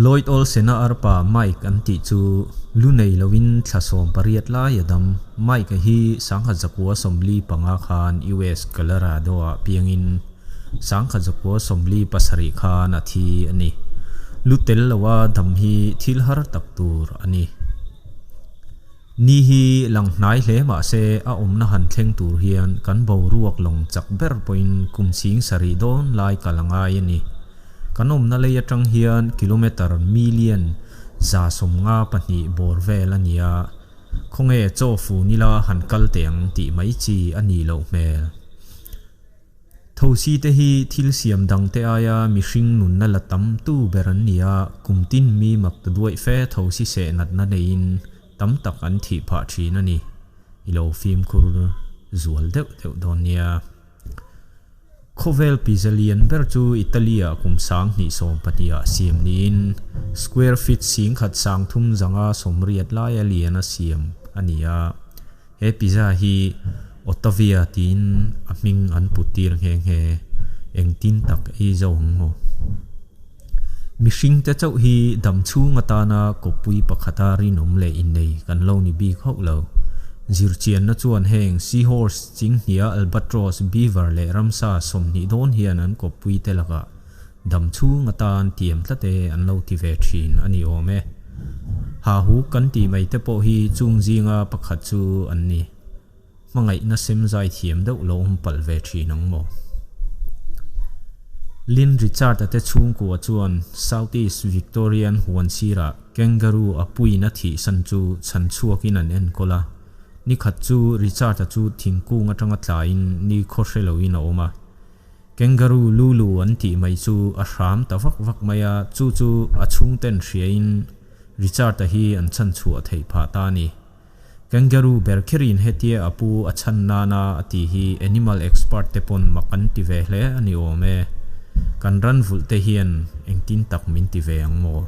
Lloyd Olsen-a arpa Mike an tih chu lu nei loin thla 18 lai a dam. Mike-a hi 1945 khan US Colorado-ah piangin 1947 khan a thi a ni. Lu tel loa dam hi thil har tak tur a ni. Ni hi lang hnai hle mah se a awmna han thleng tur hian kan boruak lawng chak ber pawhin kum 7000 dawn lai kal a ngai a ni. Kan awmna lei atang hian kilometre million 152 bawr vel a ni a, khawnge chaw fu nila han kal teh ang tih mai chi a nih loh hmel. Thosi te hi thil siam dang te aia mihring nunna la tam tu ber an ni a, kum tin mi mak ta duaih fe thosi seh natna neiin tam tak an thih phah thin a ni. I lo fimkhur zual deuh deuh dawn nia. Khawvel pizza lian ber chu Italy-ah kum 2012-ah siam niin square feet 1380 laia lian a siam a ni a. He pizza hi Ottavia tiin a hming an put tir nghe nghe. Engtin tak ei zo ang maw? Mihringte chauh hi dam chhung atana kawppui pakhata rinawm leh innei kan lo ni bik hauh lo. Zirchianna chuan heng seahorse, chinghnia, albatross, beaver leh ramsa 20 dawn hian an kawppui te lakah dam chhung atan tiam tlate an lo ti ve thin a ni awm e. Hahuk kan tih mai te pawh hi chung zinga pakhat chu an ni. Hmangaihna sem zai thiam deuh lo awm palh ve thin ang maw? Lynn Richard-a te chhungkua chuan South East Victorian huan sirah kangaroo a puiin a thihsan chu chhan chhuakin an enkawl a. Ni khat chu Richard-a chu thingkung atanga tlaiin ni khaw hre loin a awm a. Kangaroo Lulu an tih mai chu a hram ta vak vak mai a, chu chu a chhungten hriain Richard-a hi an chhan chhuah theih phah ta a ni. Kangaroo ber kherin hetia a pu a chhan nana a tih hi animal expert te pawn mak an ti ve hle a ni awm e. Kan ran vulh te hian engtin tak min ti ve ang maw?